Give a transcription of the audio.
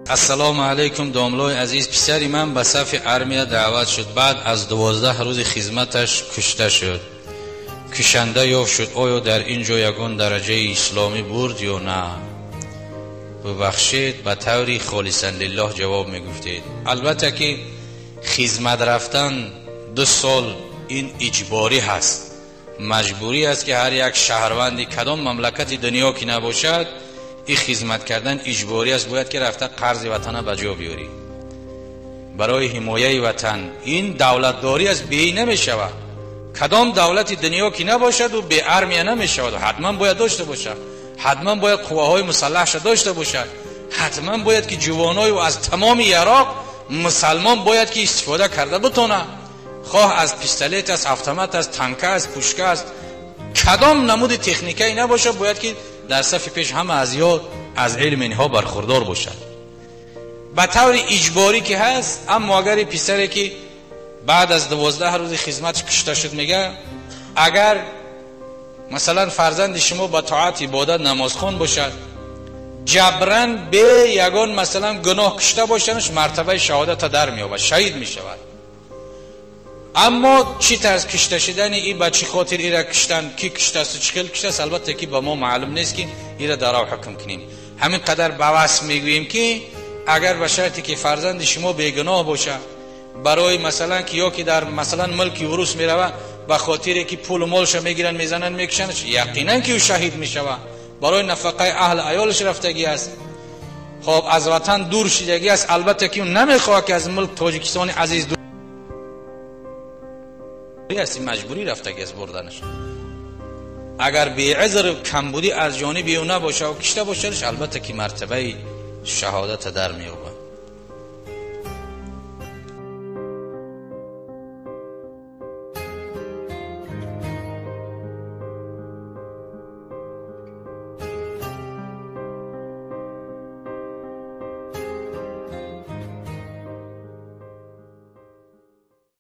Ассалому алайкум, домлои азиз. Писари ман ба сафи армия даъват шуд. Баъд аз 12 рӯзи хизматаш кушта шуд. Кушанда ёфт шуд. Оё дар ин ҷо ягон дараҷаи исломӣ бурд ё на? Бубахшед, ба таври холисан лиллоҳ ҷавоб мегуфтед. Албатта ки хизмат рафтан 2 сол ин иҷборӣ ҳаст. Маҷбурӣ аст ки ҳар як шаҳрванди кадом мамлакати дунё ки набошад, ин хизмат кардан иҷборӣ аст. Бояд ки рафта қарзи ватана ба ҷо биёрӣ барои ҳимояи ватан. Ин давлатдорӣ аст, бе намешавад. Кадом давлати дунё ки набошад, ӯ бе армия намешавад. Ҳатман бояд дошта бошад, ҳатман бояд қувваҳои мусаллаҳша дошта бошад, ҳатман бояд ки ҷувоною аз тамоми яроқ мусалмон бояд ки истифода карда битонад. Хоҳ аз пистолет аст, автомат аст, танка аст, пушка аст, кадом намуди техникае набошад, бояд ки дар сафи пеш ҳама аз ёд аз илми инҳо бархурдор бошад. Ба таври иҷборӣ ки ҳаст. Аммо агар писаре ки баъд аз 12 рӯзи хизматш кушта шуд, мега, агар масалан фарзанди шумо ба тоат, ибодат, намозхон бошад, ҷабран бе ягон масалан гуноҳ кушта бошанаш, мартабаи шаҳодата дар меёбад, шаҳид мешавад. Аммо чӣ тарз кушта шудани и, ба чӣ хотир ира куштан, ки куштасту чӣ хел куштаст, албатта ки ба мо маълум нест ки ира дарав ҳукм кунем. Ҳамин қадар ба васф мегӯем ки агар ба шарте ки фарзанди шумо бегуноҳ бошад, барои масалан ки ё ки дар масалан мулки урус мерава, ба хотире ки пулу молша мегиранд, мезананд, мекушанд, яқинан ки ӯ шаҳид мешавад. Барои нафақаи аҳл аёлаш рафтагӣ аст, хоб аз ватан дур шидагӣ аст, албатта ки ӯ намехоҳад ки аз мулк Тоҷикистони азиз дур аст, маҷбурӣ рафтагӣ аст бурданаш. Агар беъзр камбудӣ аз ҷониби ӯ набошад ва кишта бошадш, албатта ки мартабаи шаҳодата дар меёбад.